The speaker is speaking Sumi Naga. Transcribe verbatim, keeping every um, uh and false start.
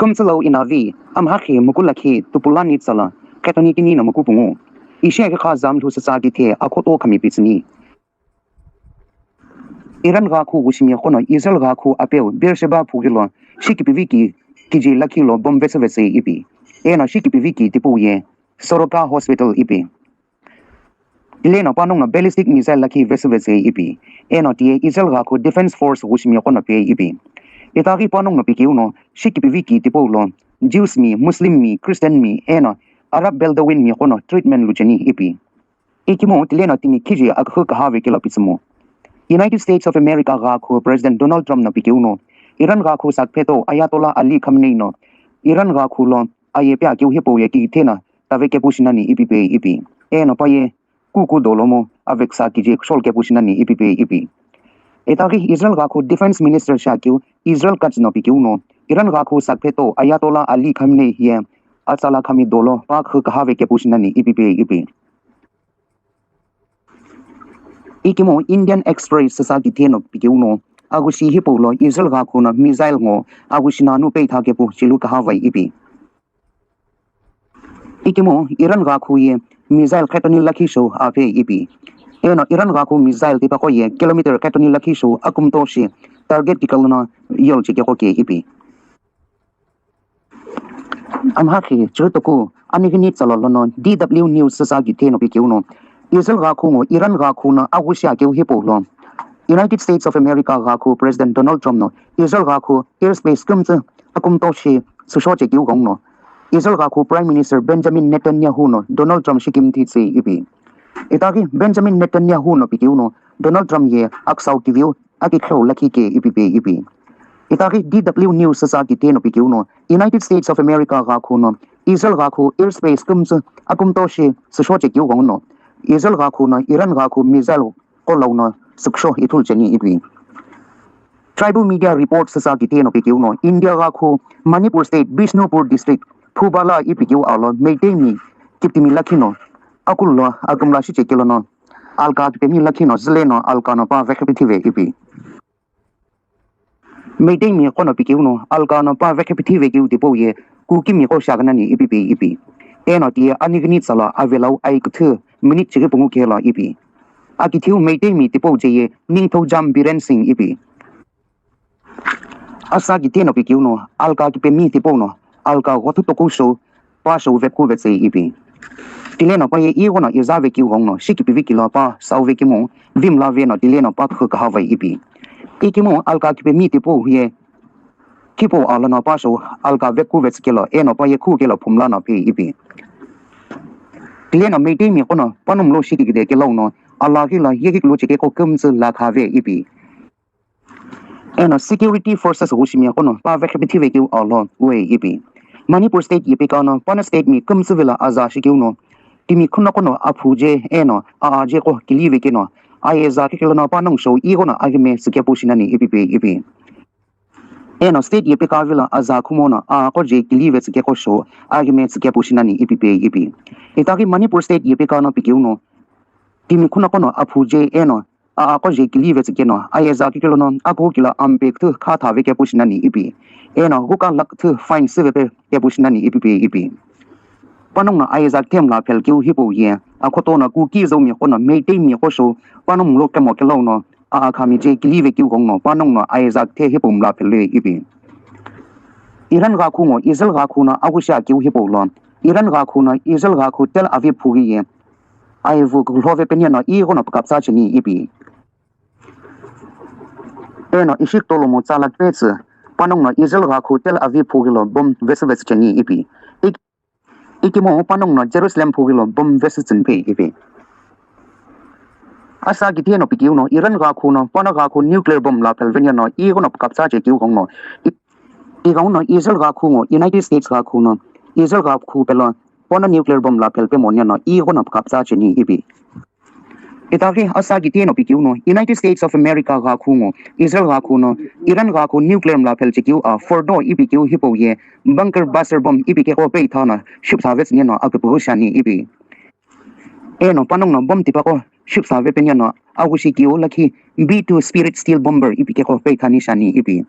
Kümtsülau inavi, amhakhi mukulakhi tupulani tsala, qetoni tini no mukupungu. Ishi akikha zamlhu sasa kithe akhoto khami pitsüni. Iran ghakhu wushimi khono Israel ghakhu apeu Beersheba phugilo, shikipiviki kiji lakhi lo bomb vesüvesü ipi. Eno shikipiviki tipau ye, Soroka Hospital ipi. Tileno panongu no ballistic missile lakhi vesüvesü ipi. Eno tiye Israel ghakhu Defense Force wushimi khono pe ipi. Itaghi panongu no pikeu no, shikipiviki tipau lo, Jews mi, Muslim mi, Christian mi, eno Arab Bedouin mi khono treatment lucheni ipi. Ikemu tileno timi khiji akhu kahave kelo pitsümu. United States of America ghakhu President Donald Trump no pikeu no, Iran ghakhu sakpheto Ayatollah Ali Khamenei no, Iran ghakhu lo aye pe akeu hipau ye kithena tave kepu shinani ipi pe ipi. Eno paye kuku dolomo aveksa kiji shol kepu shinani ipi pe ipi. Itaghi Israel ghakhu Defense Minister shakeu Israel Katz no pikeu no, Iran ghakhu sakpheto Ayatollah Ali Khamenei ye atsala khami dolo pa khu kahave kepu shinani ipi pe ipi. Ikemu Indian Express sasa kithe no pikeu no, agushi hipau lo Israel ghakhu no missile ngo agushi nanu peitha kepu chilu kahavai ipi. Ikemu Iran ghakhu ye missile qetoni lakhi shou aphe ipi. Eno Iran ghakhu missile tipaqo ye kilometer qetoni lakhi shou akumto shi target kikalo no yol chekeko ke ipi. Amhakhi chiritoku anighini tsala lono D W News sasa kithe no pikeu no, Israel ghakhu ngo Iran ghakhu no agushi akeu hipau lo, United States of America ghakhu President Donald Trump no Israel ghakhu airspace kümtsü akumto shi süsho chekeu gong no, Israel ghakhu Prime Minister Benjamin Netanyahu no Donald Trump shikimthi tsü ipi. Itaghi Benjamin Netanyahu no pikeu no Donald Trump ye aksau kiviu akikhleu lakhi ke ipi pe ipi. Itaghi D W News sasa kithe no pikeu no, United States of America ghakhu no Israel ghakhu airspace kümtsü akumto shi süsho chekeu gong no, Israel ghakhu no Iran ghakhu missile qo lau no süksho ithulu cheni ipi. Tribal media report sasa kithe no pikeu no, India ghakhu Manipur State Bishnupur District Phubala ipi keu alo Meitei mi kiptimi lakhi no akulu lo akümla shichekelo no alka kipemi lakhi no züle no alka no pa vekhe pithive ipi. Meitei mi qono pikeu no alka no pa vekhe pithive keu tipau ye Kuki mi qo shagnani ipi pe ipi. Eno tiye anighini tsala avelau aiküthü minute chighi pungu kelo ipi. Akithiu Meitei mi tipau je ye Ningthoujam Biren Singh ipi. Asa kithe no pikeu no alka kipemi tipau no alka ghothu toku shou pa shou vekhu vetsei ipi. Tileno pa ye ighono iza vekeu gong no shikipivi kilo pa sau vekemu vimla ve no tileno pa khu kahavai ipi. Ikemu alka kipemi tipau ye khipau alo no pa shou alka vekhu vetsikelo eno pa ye khu kelo phumla no phi ipi. Tileno Meitei mi qono panongu lo shikikide kelo no alaghi lo yeghi kulu chekeko kümtsü la khave ipi. Eno security forces wushimi qono pa vekhe pithive keu alo we ipi. Manipur state yepeka no pano state mi kümtsü vela aza shikeu no timi khuno qono aphu je eno aa je qo kilive keno aye za kekelo no panongu shou ighono aghime sükepu shinani ipi pe ipi. Eno state yepeka vela aza khumo no aa qo je kilive sükeqo shou aghime sükepu shinani ipi pe ipi. Itaghi Manipur state yepeka no pikeu no timi khuno qono aphu je eno aa qo je kilive tsükeno ayeza kikelo no akukila ampe küthü kha thave kepu shinani ipi. Eno ghuka lakh küthü fine süvepe kepu shinani ipi pe ipi. Panongu no ayeza kithemla phel keu hipau ye akhoto no Kuki Zo mi qono Meitei mi qo shou panongu lo kemo kelo no aa khami je kilive keu gong no panongu no ayeza kithe hipau mla phel ipi. Iran ghakhu ngo Israel ghakhu no aghusha keu hipau lo Iran ghakhu no Israel ghakhu Tel Aviv phughi ye Aivu kulhove peniano ighono pukaptsa cheni ipi. Eno ishi tolomo tsala kipetsü panongu no Israel ghakhu Tel Aviv phughi lo bomb vesü vesü cheni ipi. Ik-, ikemu panongu no Jerusalem phughi lo bomb vesü tsünphe ipi. Asa kithe no pikeu no Iran ghakhu no pano ghakhu nuclear bomb la phel veniano ighono pukaptsa chekeu gong no. Ik-, ighono Israel ghakhu ngo United States ghakhu no Israel ghakhu pelo pano nuclear bomb la phel pemo niano ighono pukaptsa cheni ipi. Itaghi asa kithe no pikeu no United States of America ghakhu ngo Israel ghakhu no Iran ghakhu nuclear mla phel chekeu a Fordo ipi keu hipau ye bunker buster bomb ipi keqo peitha no shiptha vetsü niano aküpüghü shani ipi. Eno panongu no bomb tipaqo shiptha vepeniano aghushi keu lakhi B two Spirit steel bomber ipi keqo peitha ni shani ipi.